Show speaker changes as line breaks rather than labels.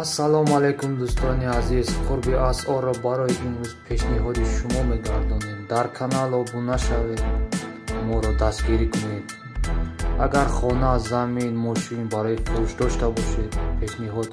Ассалому алайкум, дӯстони азиз. Қурби асъорро барои имрӯз пешниҳоди шумо мегардонем. Дар канал обуна шавед, моро дастгирӣ кунед. Агар хона, замин, мошин барои фурӯш дошта бошед, пешниҳод.